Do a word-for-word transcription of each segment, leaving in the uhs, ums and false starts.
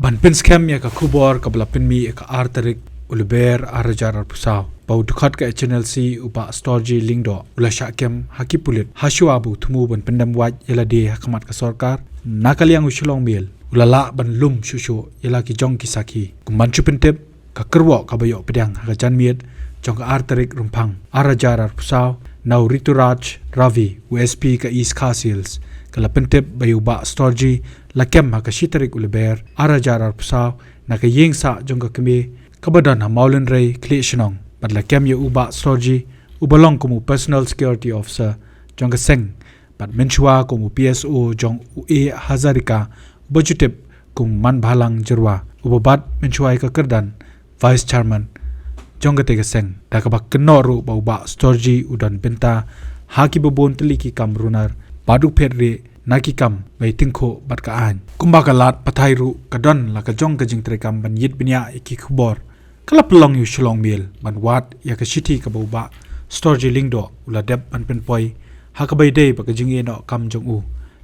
Ban pynskhem ïa ka khubor kaba la pynmih ïa ka ar tarik u Lber ar hajar arphew saw, ba u dkhot ka H N L C u Bah Storji Lyngdoh u la shah kem ha ki pulit, ha shuwa ba u thmu ban pyndem wait ïa lade ha khmat ka sorkar, na ka liang u Shillong Mail u la lah ban lum shuh shuh ïa la ki jong ki sakhi. Kum ban shu pyntip, ka kyrwoh kaba ïoh pdiang ha ka janmiet jong ka ar tarik Rymphang ar hajar arphew saw, na u Rituraj Ravi, u S P ka East Khasi Hills, ka la pyntip ba ïa u Bah Storji la kem ha ka shi tarik u Lber ar hajar arphew saw, na ka ïing sah jong ka kmie kaba don ha Mawlynrei, Khliehshnong, bad la kem ïa u Bah Storji, uba long kum u personal security officer jong ka seng, bad mynshuwa kum u P S O jong u A Hazarika, uba ju tip kum u Manbhalang Jyrwa, uba bat mynshuwa ïa ka kyrdan Vice Chairman jong katei ka seng, da kaba kynnoh ruh ba u Bah Storji u don bynta ha kiba bun tylli ki kam runar, bad u phet rieh na ki kam ba ïatyngkhuh bad ka aiñ. Kumba ka lad pathai ruh, ka don la ka jong ka jingtrei kam ban ïit bniah ïa ki khubor. Ka la pynlong ïa u Shillong Mail ban wad ïa ka shithi kaba u Bah Storji Lyngdoh u la dep ban pynpoi, ha kaba ïadei bad ka jingïehnoh kam jong u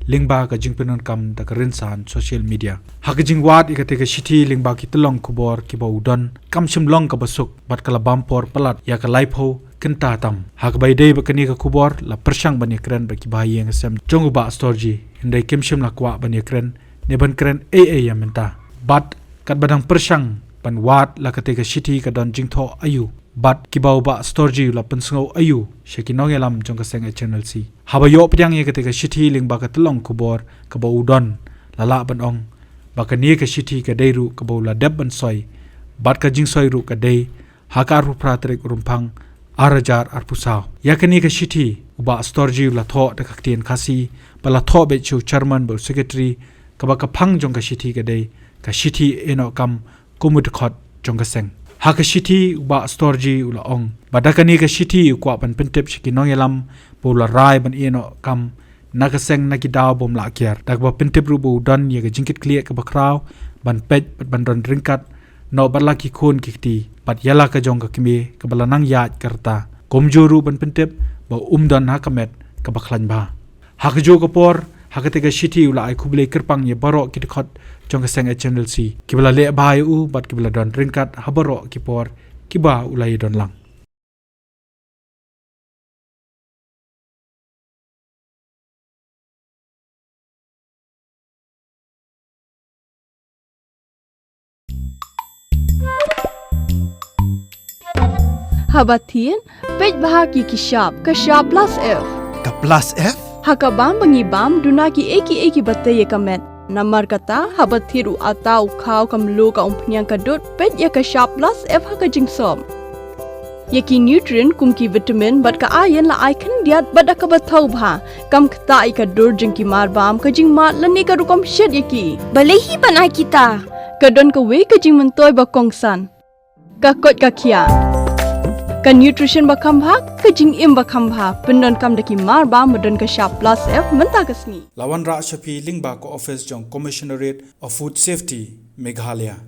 lyngba ka jingpyndonkam da ka rynsan social media. Ha ka jingwad ïa katei ka shithi lyngba ki tyllong khubor kiba u don, kam shym long kaba suk bad ka la bam por palat ïa ka laiphew kynta tam. Ha kaba ïadei bad kane ka khubor, la pyrshang ban ïakren bad ki bahaïing hasem jong u Bah Storji, hynrei kim shym la kwah ban ïakren ne ban kren ei ei ïa mynta. Bad katba dang pyrshang ban wad la katei ka shithi, ka don jingthoh aiu bad kiba u Bah Storji u la pynsngew aiu sha ki nongïalam jong ka seng H N L C. Haba ïoh pdiang ïa katei ka shithi lyngba ka tyllong khubor kaba u don, la lah ban ong ba kane ka shithi ka dei ruh kaba u la dep ban soi, bad ka jingsoi ruh ka dei ha ka arphew phra tarik Rymphang ar hajar arphew saw. Ïa kane ka shithi u Bah Storji u la thoh da ka ktien Khasi, ba la thoh beit sha u chairman bad u secretary, kaba ka phang jong ka shithi ka dei ka shithi ïehnoh kam kum u dkhot jong ka seng. Ha ka shithi u Bah Storji u la ong ba da kane ka shithi u kwah ban pyntip sha ki nongïalam ba u la rai ban ïehnoh kam na ka seng na ki daw bym lah kiar, da kaba pyntip ruh ba u don ïa ka jingkitkhlieh kaba khraw ban peit bad ban don ryngkat noh bad la ki khun ki kti, bad ïa la ka jong ka kmie kaba la nang ïaid ka rta. Kumjuh ruh ban pyntip ba um don ha ka met kaba khlaiñ bha. Ha kajuh ka por, ha katei ka shithi u la ai khublei kyrpang ïa baroh ki dkhot jong ka seng H N L C kiba la leh bha ïa u bad kiba la don ryngkat ha baroh ki por kiba u la ïadon lang. Haba thied, peit bha ki ki shap, ka shap plus F. Ka plus F? Ha ka bam ba ngi bam, duna ki ei ki ei kiba tei ïa ka met. Namar kata, haba thied u atta, u khaw, ka mluh, ka umphniang, ka dud, peit ïa ka shap plus F ha ka jingsop. Ïa ki nutrient kum ki vitamin bad ka iron la ai khyndiat bad da kaba thaw bha. Kam ktah ïa ka dur jong ki mar bam, ka jingmad lane ka rukom shet ïa ki. Balei hi ban ai kita? Ka don kawei ka jingmyntoi ba kongsan. Ka koit ka khiah. Ka nutrition ba kham bha, ka jingim ba kham bha. Pyndonkam da ki mar bam ba don ka shap plus F mynta ka sngi. La wanrah sha phi lyngba ka office jong Commissionerate of Food Safety, Meghalaya.